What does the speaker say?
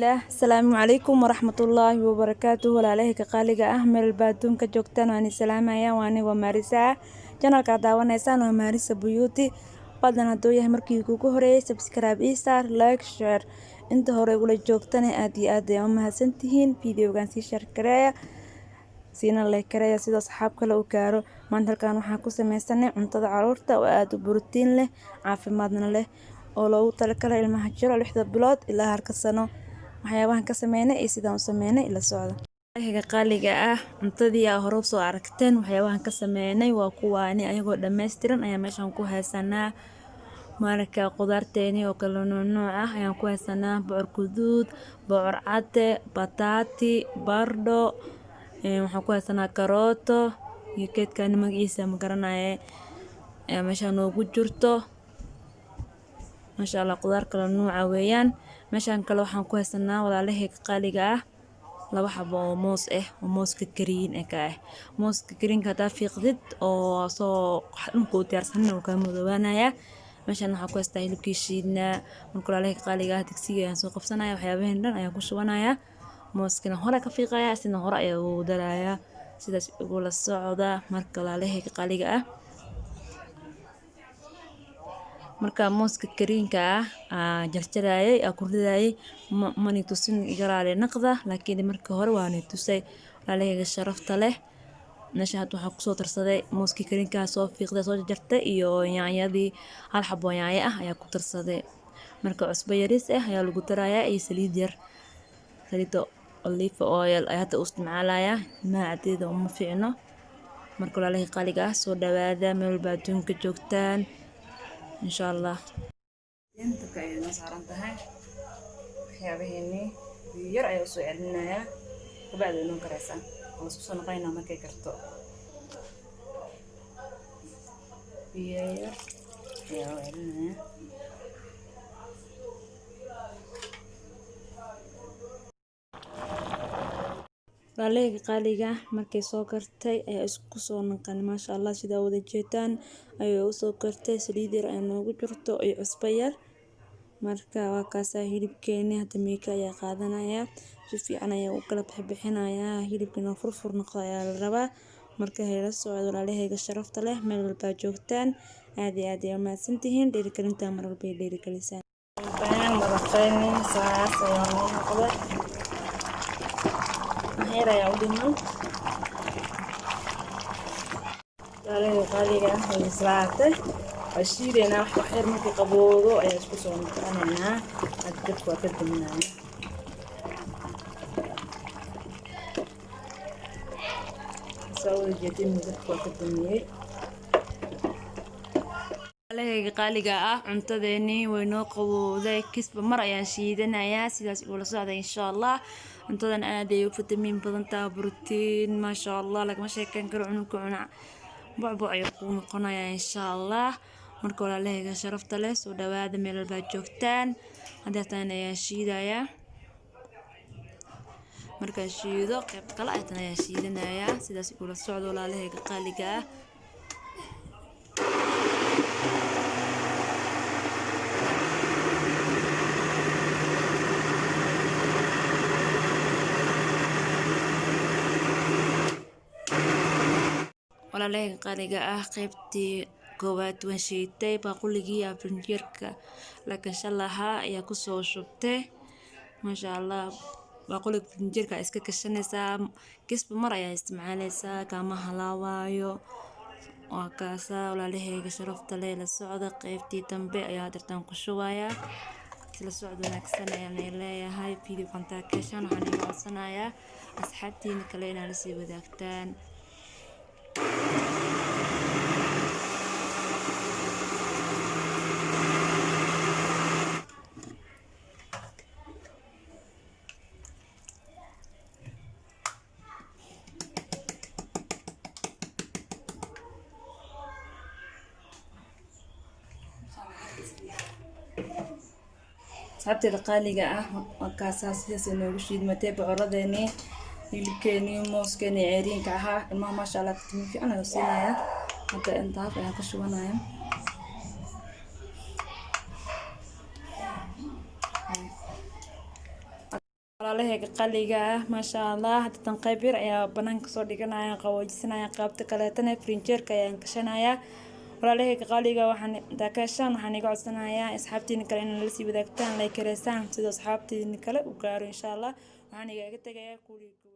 Asalaamu calaykum waraxmatullaahi wabarakaatuh. Walaalahayga qaaliga ah, meel walba adduunka joogtaan, waan salaamaya. Waa anigoo Maarisa ah. Channelka aad daawanaysaan waa Maarisa Beauty. Fadlan, hadduu yahay markii kugu horeeyay, subscribe ii saar, like, share. Inta hore ugula joogtana, aad iyo aad ayaa u mahadsantihiin. Videogan sii share gareeya, siina like gareeya, sidoo asxaab kale u gaaro. Maanta halkan waxaan ku sameysanay cuntada caruurta oo aad u borotiin leh, caafimaadna leh, oo loogu talagalay ilmaha jiro 6da bilood ilaa halka sano. Waxyaabahan ka sameynay iyo sidaan u sameynay ila socda. Walaalahayga qaaliga ah, cuntadii aa hore usoo aragteen, waxyaabahan ka sameynay waa kuwaani. Ayagoo dhammaystiran ayaa meeshan ku haysanaa. Marka qudaarteeni oo kala nuuc ah ayaan ku haysanaa: bocor guduud, bocor cadde, bataati, bardho, waxaan ku haysanaa karooto iyo geedkan magaciisa ma garanaye ayaa meesha noogu jirto. Maasha Allah, qudaar kala nuuca weeyaan. Meeshan kale waxaan ku haysanaa, walaalahayga qaaliga ah, laba xabo oo moos ah, oo mooska green ka ah. Mooska greenka haddaa fiiqdid oo soo dhulka u diyaarsanin, wuu kaa madoobaanayaa. Meeshan waxaan ku haystaa hilibkii shiidnaa. Marka, walaalahayga qaaliga ah, digsiga ayaan soo qabsanaya, waxyaabahan dhan ayaan ku shubanayaa. Mooskana hore ka fiiqaya, sina hore ayaa ugu darayaa. Sidaas igula socda. Marka, walaalahayga qaaliga ah, marka mooska greenka ah aa jarjarayay, aa ku ridayay, mani tusin, iga raali naqda, laakiin markii hore waani tusay. Walaalahayga sharafta leh, meesha hadda waxaan kusoo darsaday mooskii greenka soo fiiqday, soo jarjartay, iyo yaanyadii, hal xabo yaanyo ah ayaa ku darsaday. Marka cusbo yariis ah ayaa lagu darayaa iyo saliid yar. Saliidda olive oil ayaa hadda u isticmaalayaa, ilmaha cadeeda uma fiicno. Marka, walaalahayga qaaliga ah, soo dhawaada meel walba adduunka joogtaan, insha Allah. Dabka ayay noo saaran tahay waxyaabaheenii. Biyo yar ayaa usoo celinayaa, kabacdi way noo karaysaa. Waan isku soo noqonaynaa markay karto. Biyo yar ayaa u celinayaa. Walaalahayga qaaliga, markay soo kartay ayaa isku soo naqan. Maasha Allah, sidaa wada jeedaan ayay usoo kartay. Saliid yar ayaa noogu jirto iyo cusbo yar. Marka waa kaasaa hilibkeeni. Hadda miika ayaa qaadanaya, si fiican ayaa u kala bixbixinayaa. Hilibka inuu furfur noqdo ayaa la rabaa. Marka hayla socdo, walaalahayga sharafta leh, meel walbaa joogtaan, aad iyo aad ayaa umahadsantihiin dhiirigelinta mar walba ay dhiirigelisaan. Maraqeyni saas ayaa noo noqday. Wax yar ayaa u dhiman. Walaalahayga qaaliga ah, way bislaatay, waa shiidaynaa. Wax yar markii qaboodo ayaa isku soo noqonaynaa. Hadda dabka waa ka daminaya. Saa wada jeedin, dabka waa ka damiyey. Walaalahayga qaaliga ah, cuntadeenii way noo qabowday. Kisba mar ayaan shiidanayaa. Sidaas ula socda, insha Allah. Cuntadan aad ay u fitamiin badan tahay, borotiin, maasha Allah, lagama sheekeyn karo. Cunugka cuna, bucbuc ayuu kuu noqonayaa, insha Allah. Marka, walaalahayga sharafta leh, soo dhawaada meel walbaad joogtaan. Hadeertaan ayaan shiidayaa. Markaan shiido, qayb kale ayatan ayaan shiidanayaa. Sidaas ula socdo, walaalahayga qaaliga ah. Walaalahayga qaaliga ah, qaybtii koowaad waan shiitay. Baaquligii firinjeerka la gashan lahaa ayaa kusoo shubtay. Maasha Allah, baaquliga firinjeerka iska gashanaysaa, kisba mar ayaa isticmaalaysaa, kaama halaawaayo. Waa kaasaa, walaalahayga sharafta leh, la socda. Qaybtii dambe ayaa hadeertaan ku shubayaa. Isla socod wanaagsan ayaan leeyahay. Video kantaa ka heshaan, waxaan iga codsanayaa asxaabtiina kale inaad la sii wadaagtaan. Asxaabteeda qaaliga ah, markaasaa sidaas inoogu shiidmatay bocoradeenii, hilibkeenii, mooskeenii ceeriinka ahaa. Ilmaha, maasha Allah, fitamiin fiican ayuu siinayaa. Hadda inta haf ayaan ka shubanaya. Walaalahayga qaliga ah, maasha Allah, hadda tan qayb yar ayaa banaanka soo dhiganaya, qaboojisanaya, qaybta kaleetana frinjeerka ayaan gashanayaa. Walaalahayga qaaliga, waxaan intaa ka heshaan waxaan iga codsanayaa asxaabtiina kale inaad la sii wadaagtaan, like gareysaan, sidoo asxaabtiina kale u gaaro, insha Allah. Waxaan igaga tegayaa kuligii.